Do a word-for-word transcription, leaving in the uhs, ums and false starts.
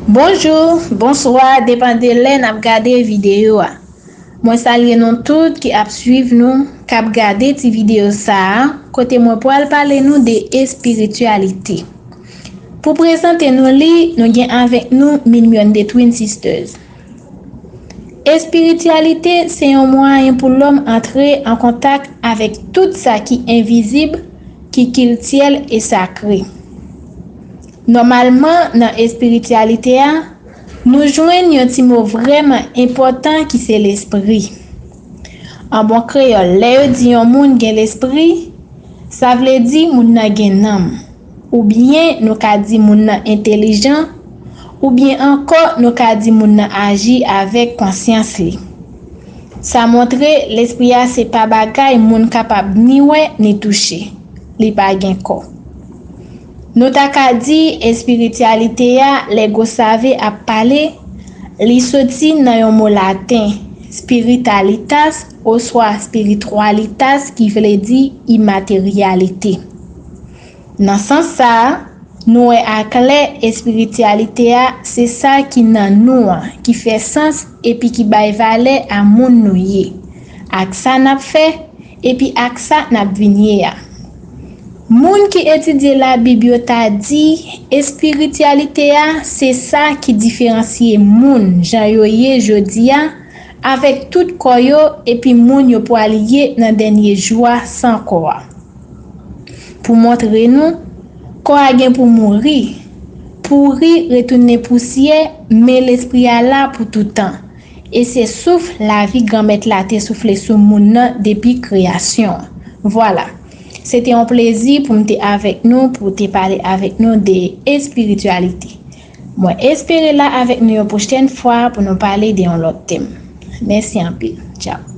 Bonjou, bonswa, depann de lè n ap gade videyo a. Mwen salye nou tout ki ap swiv nou, k ap gade ti videyo sa a, kote mwen pral pale nou de espirityalite. Pou prezante nou li, nou gen avèk nou Mignon de Twin Sisters. Espirityalite se yon mwayen pou lòm antre an kontak avèk tout sa ki envizib, ki kiltyèl e sakre. Nòmalman, nan espirityalite a, nou jwenn yon ti mo vrèman enpòtan ki se lespri. An bon kreyòl, lè yo di yon moun gen lespri, sa vle di moun nan gen nanm. Oubyen nou ka di moun nan entelijan, oubyen ankò nou ka di moun nan aji avèk konsyans li. Sa montre lespri a se pa bagay moun kapab ni wè ni touche. Li pa gen kò. Nou ta ka di espirityalite a, lè Gosave ap pale, li soti nan yon mo laten, spiritalitas oswa spiritualitas ki vle di imateryalite. Nan sans sa a, nou wè aklè espirityalite a se sa ki nan nou an, ki fè sans epi ki bay valè a moun nou ye, ak sa n ap fè, epi ak sa n ap vin ye a. Moun ki etidye Labib yo ta di espirityalite a se sa ki diferansye moun jan yo ye jodi a avèk tout kò yo epi moun yo pwal ye nan dènye jou a san kò a. Pou montre nou, kò a gen pou mouri, pouri, retounen pousyè, men lespri a la pou toutan. E se souf lavi Granmèt la te soufle sou moun nan depi kreyasyon an. Vwala. Se te yon plezi pou m te avèk nou, pou te pale avèk nou de espirityalite. Mwen espere la avèk nou yon pwochèn fwa pou nou pale de yon lòt tèm. Mèsi anpil. Tchao.